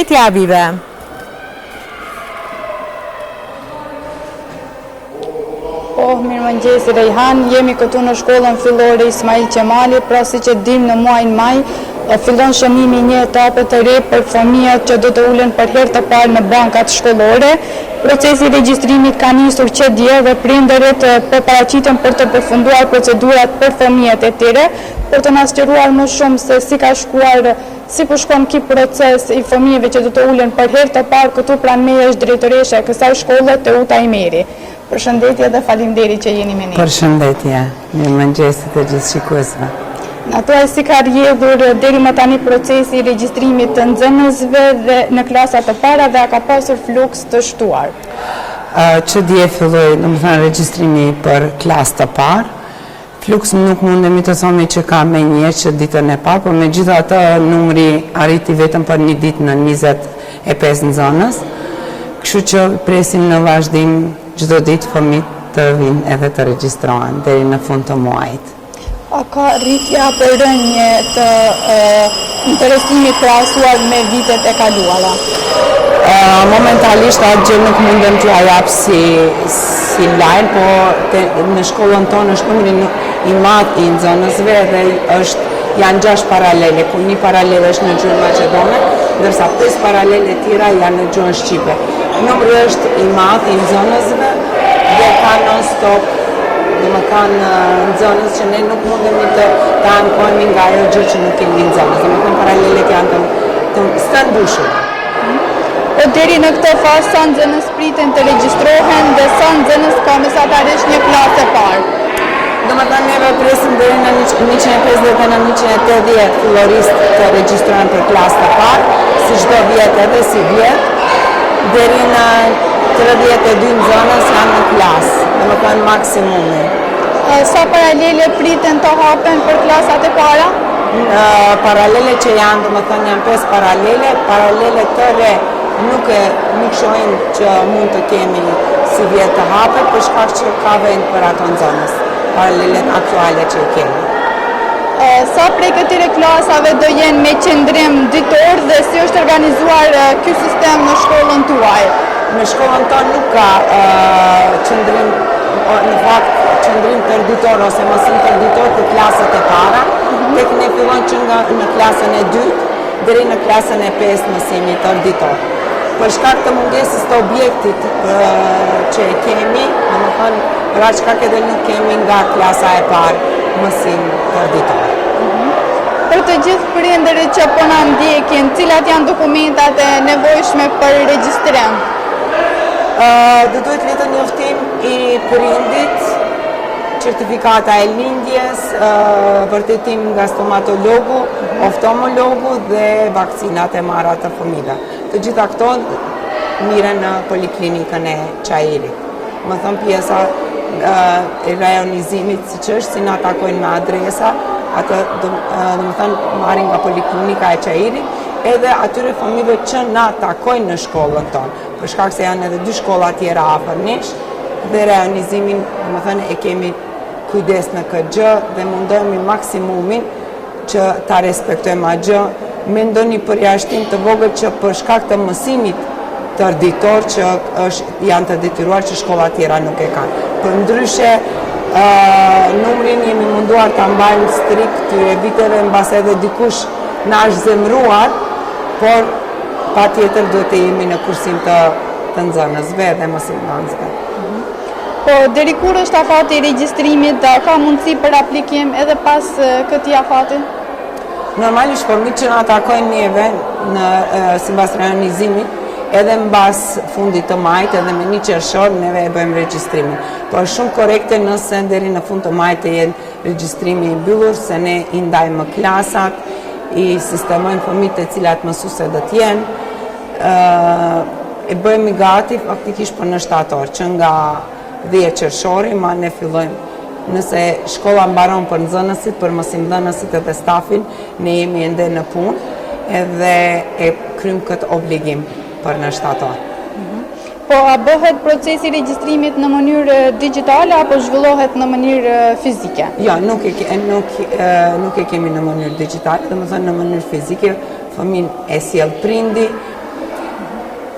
Përshëndetje Abibe. Po, mirëmëngjesi Rejhan, jemi këtu në shkollën fillore Ismail Qemali, pra siç e dimë në muajin maj, fillon shënimi i një etape të re për fëmijët që do të ulen për herë të parë në bankat shkollore. Procesi i regjistrimit ka nisur që dje dhe prindërit po paraqiten për të përfunduar procedurat për fëmijët e tyre, për të na sqaruar më shumë se si ka shkuar Si po shkon ky proces i fëmijëve që do të ulen për herë të parë këtu pranë meje është drejtoresha e kësaj shkolle Teuta Imeri. Përshëndetje dhe faleminderit që jeni me ne. Përshëndetje, mirëmëngjesi të gjithë shikuesve. Na thuaj si ka rrjedhur deri më tani procesi i regjistrimit të nxënësve dhe në klasat e para dhe a ka pasur fluks të shtuar? Që dje filloi, domethënë regjistrimi për klasë të parë. Fluks nuk mundemi të thomi që ka menjëherë që ditën e parë, por megjithatë numri arriti vetëm për një ditë në 25 nxënës, kështu që presim në vazhdim çdo ditë fëmijët të vinë edhe të regjistrohen deri në fund të muajit. A ka rritje apo rënie të interesimit krahasuar me vitet e kaluara? Momentalisht atë gjë nuk mundem t'ja jap si si lajm, po te, në shkollën tonë është numri i madh i nxënësve dhe është janë 6 paralele, ku një paralele është në gjuhën maqedone, ndërsa 5 paralele tjera janë në gjuhën shqipe. Numri është i madh i nxënësve dhe ka non stop domethënë nxënës që ne nuk mundemi të të ankohemi nga ajo gjë që nuk kemi nxënës. Domethënë paralelet janë të të stërmbushura. Po deri në këtë fazë sa nxënës priten të regjistrohen dhe sa nxënës ka mesatarisht një klasë e parë? Domethënë neve presim deri në 150 dhe në 180 filloristë të regjistrohen për klasë të parë, si çdo vjet edhe sivjet, deri në 32 nxënës janë në klasë, domethënë maksimumi. Sa paralele priten të hapen për klasat e para? Paralele që janë, domethënë janë 5 paralele, paralele të re nuk e nuk shohim që mund të kemi sivjet të hapet për shkak që ka vend për ato nxënës, paralelet aktuale që i kemi. Sa prej këtyre klasave do jenë me qëndrim ditor dhe si është organizuar ky sistem në shkollën tuaj? Në shkollën tonë nuk ka qëndrim, në fakt qëndrim tërëditor ose mësim tërëditor për klasët e para, mhm. tek ne fillon që nga në klasën e dytë deri në klasën e pestë mësimi tërëditor. Për shkak të mungesës të objektit që e kemi, domethënë, për atë shkak edhe nuk kemi nga klasa e parë mësim tërëditor. Mhm. Për të gjithë prindërit që po na ndjekin, cilat janë dokumentat e nevojshme për regjistrim? Do duhet letërnjoftim i prindit, certifikata e lindjes, vërtetim nga stomatologu, oftalmologu dhe vakcinat e marra të fëmijëve. Të gjitha këto mirren në poliklinikën e Çairit. Domethënë pjesa e rajonizimit siç është, si na takojnë me adresa, atë domethënë marrin nga poliklinika e Çairit, edhe atyre fëmijëve që na takojnë në shkollën tonë, për shkak se janë edhe dy shkolla tjera afër nesh, dhe rajonizimin, domethënë, e kemi kujdes në këtë gjë dhe mundohemi maksimumin që ta respektojmë atë gjë, me ndonjë përjashtim të vogël që për shkak të mësimit tërëditor që është, janë të detyruar që shkollat tjera nuk e kanë. Përndryshe, numrin jemi munduar ta mbajmë strikt këtyre viteve, mbase edhe dikush na është zemëruar, por patjetër duhet të jemi në kursim të, të nxënësve dhe mësimdhënësve. Po, deri kur është afati i regjistrimit dhe a ka mundësi për aplikim edhe pas këtij afati? Normalisht fëmijët që na takojnë neve në sipas rajonizimit, edhe mbas fundit të majit edhe me një qershor neve e bëjmë regjistrimin. Po është shumë korrekte nëse deri në fund të majit të jetë regjistrimi i mbyllur, se ne i ndajmë klasat, i sistemojmë fëmijët të cilat mësuese do të jenë, e bëhemi gati faktikisht për në shtator, që nga 10 qershori, ma ne fillojmë nëse shkolla mbaron për nxënësit, për mësimdhënësit edhe stafin, ne jemi ende në punë edhe e kryjmë këtë obligim për në shtator. Mhm. Po a bëhet procesi i regjistrimit në mënyrë digjitale apo zhvillohet në mënyrë fizike? Jo, nuk e, nuk, nuk e kemi në mënyrë digjitale, domethënë në mënyrë fizike, fëmin e sjell prindi.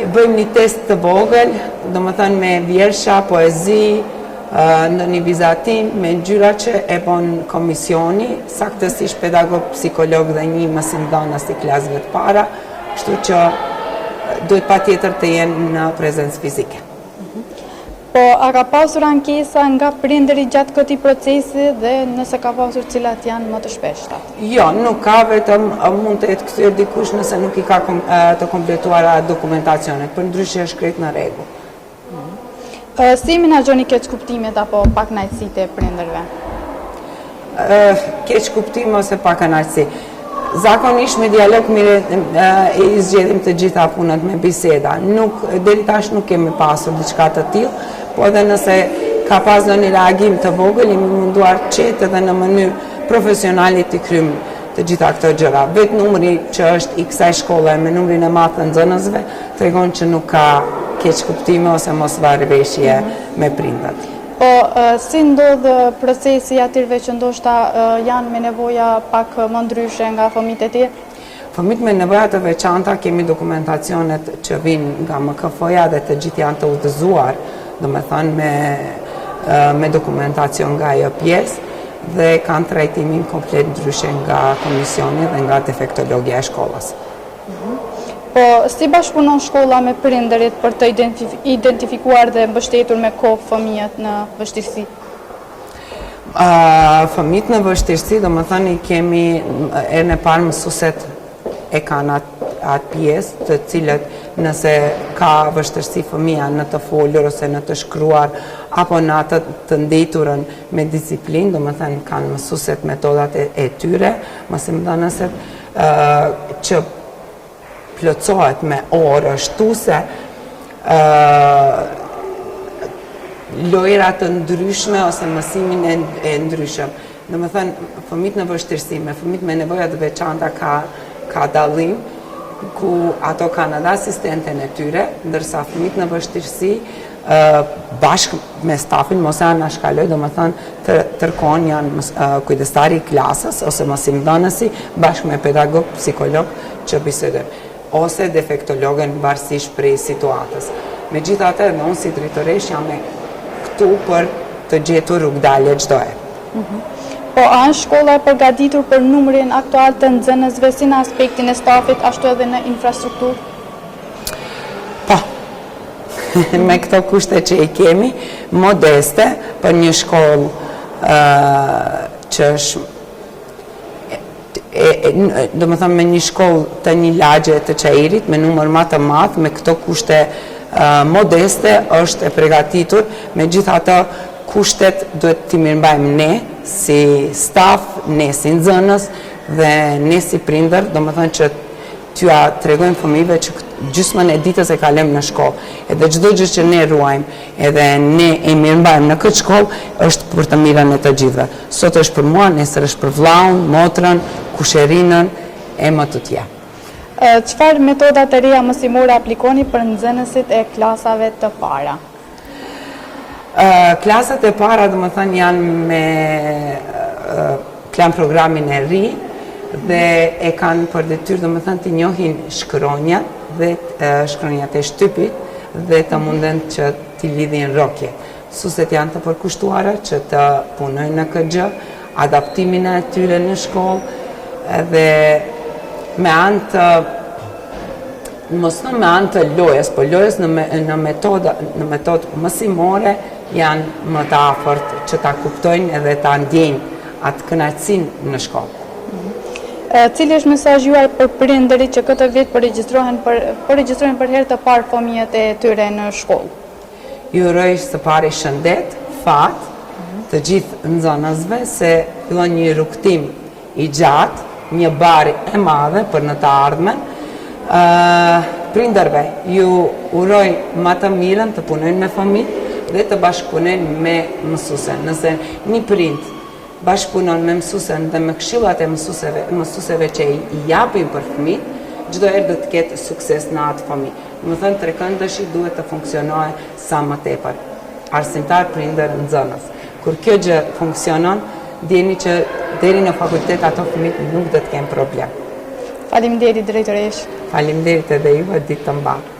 Bëjmë një test të vogël, domethënë me vjersha, poezi, ndonjë vizatim, me ngjyra që e bon komisioni, saktësisht pedagog, psikolog dhe një mësimdhënës i klasëve të para, kështu që duhet patjetër të jenë në prezencë fizike. Po, a ka pasur ankesa nga prindërit gjatë këtij procesi dhe nëse ka pasur cilat janë më të shpeshtat? Jo, nuk ka, vetëm mund të jetë kthyer dikush nëse nuk i ka të kompletuara dokumentacionet, përndryshe është krejt në rregull. Si menaxhoni keqkuptimet apo pakënaqësitë e prindërve? Keqkuptim ose pakënaqësi. Zakonisht me dialog mire i zgjedhim të gjitha punët me biseda. Nuk, deri tash nuk kemi pasur diçka të tillë, po edhe nëse ka pas ndonjë reagim të vogël, jemi munduar qetë edhe në mënyrë profesionale t'i kryjmë të gjitha këto gjëra. Vetë numri që është i kësaj shkolle me numrin e madh të nxënësve, tregon që nuk ka keqkuptime ose mosmarrëveshje me prindët. Po, si ndodh procesi i atyreve që ndoshta janë me nevoja pak më ndryshe nga fëmijët e tjerë? Fëmijët me nevoja të veçanta kemi dokumentacionet që vijnë nga MKF-ja dhe të gjithë janë të udhëzuar, domethënë me me dokumentacion nga ajo pjesë dhe kanë trajtimin komplet ndryshe nga komisioni dhe nga defektologia e shkollës. Po, si bashkëpunon shkolla me prindërit për të identifikuar dhe mbështetur me kohë fëmijët në vështirësi? Fëmijët në vështirësi, domethënë i kemi herën e parë mësueset e kanë atë atë pjesë, të cilët nëse ka vështirësi fëmija në të folur ose në të shkruar apo në atë të ndejturën me disiplinë, domethënë kanë mësueset metodat e, e tyre, mësimdhënëset, që plotësohet me orë shtuse, lojra të ndryshme ose mësimin e, e ndryshëm. Domethënë, fëmijët në vështirësi, me fëmijët me nevoja të veçanta ka, ka dallim, ku ato kanë edhe asistenten e tyre, ndërsa fëmijët në vështirësi, bashkë me stafin, mos e anashkaloj, domethënë, të tërë kohën janë kujdestari i klasës ose mësimdhënësi bashkë me pedagog, psikolog që bisedojnë, ose defektologen varësisht prej situatës. Megjithatë, edhe unë si drejtoreshë jam këtu për të gjetur rrugëdalje çdo herë. Mhm. Po, a është shkolla e përgatitur për numrin aktual të nxënësve si në aspektin e stafit, ashtu edhe në infrastrukturë? Po, me këto kushte që i kemi, modeste për një shkollë që është domethënë me një shkollë të një lagje të Çairit, me numër ma të madh, me këto kushte modeste është e pregatitur, megjithatë kushtet duhet t'i mirëmbajmë ne si staf, ne si nxënës dhe ne si prindër, domethënë që T'jua tregojmë fëmijëve që gjysmën e ditës e kalojmë në shkollë. Edhe çdo gjë që ne ruajmë, edhe ne e mirëmbajmë në këtë shkollë, është për të mirën e të gjithëve. Sot është për mua, nesër është për vllaun, motrën, kusherinën e më të tjerë. Çfarë metoda të reja mësimore aplikoni për nxënësit e klasave të para? Klasat e para, domethënë, janë me plan programin e ri dhe e kanë për detyrë, domethënë, të njohin shkronjat dhe shkronjat e shtypit dhe të munden që t'i lidhin rrokjet. Mësueset janë të përkushtuara që të punojnë në këtë gjë, adaptimin e tyre në shkollë dhe me anë të mos në me anë të lojës, po lojës në, me, në metoda, në metodë mësimore janë më të afërt që ta kuptojnë edhe ta ndjejnë atë kënaqësinë në shkollë. Cili është mesazhi juaj për prindërit që këtë vit po regjistrohen për po regjistrojnë për herë të parë fëmijët e tyre në shkollë? Ju uroj së pari shëndet, fat, të gjithë nxënësve se fillon një rrugëtim i gjatë, një barrë e madhe për në të ardhmen. Prindërve ju uroj ma të mirën të punojnë me fëmijë dhe të bashkëpunojnë me mësuesen. Nëse një prind bashkëpunon me mësuesen dhe me këshillat e mësueseve, mësueseve që i japin për fëmijët, çdo herë do të ketë sukses në atë fëmijë. Domethënë trekëndëshi duhet të funksionojë sa më tepër. Arsimtar, prindër, nxënës. Kur kjo gjë funksionon, dijeni që deri në fakultet ato fëmijët nuk do të kenë problem. Faleminderit drejtoreshë. Faleminderit edhe juve, ditë të mbarë.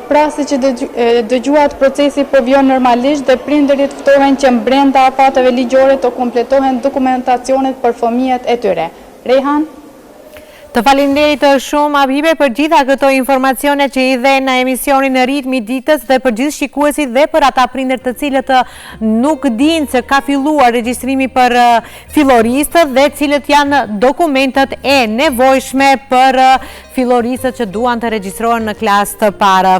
Pra siç e dëgjuat procesi po vijon normalisht dhe prindërit ftohen që brenda afateve ligjore të kompletohen dokumentacionet për fëmijët e tyre. Rejhan? Të faleminderit shumë Abibe për gjitha këto informacione që i dhe në emisionin Ritmi i Ditës dhe për gjithë shikuesit dhe për ata prindër të cilët nuk dinë se ka filluar regjistrimi për filloristët dhe cilët janë dokumentet e nevojshme për filloristët që duan të regjistrohen në klasë të parë.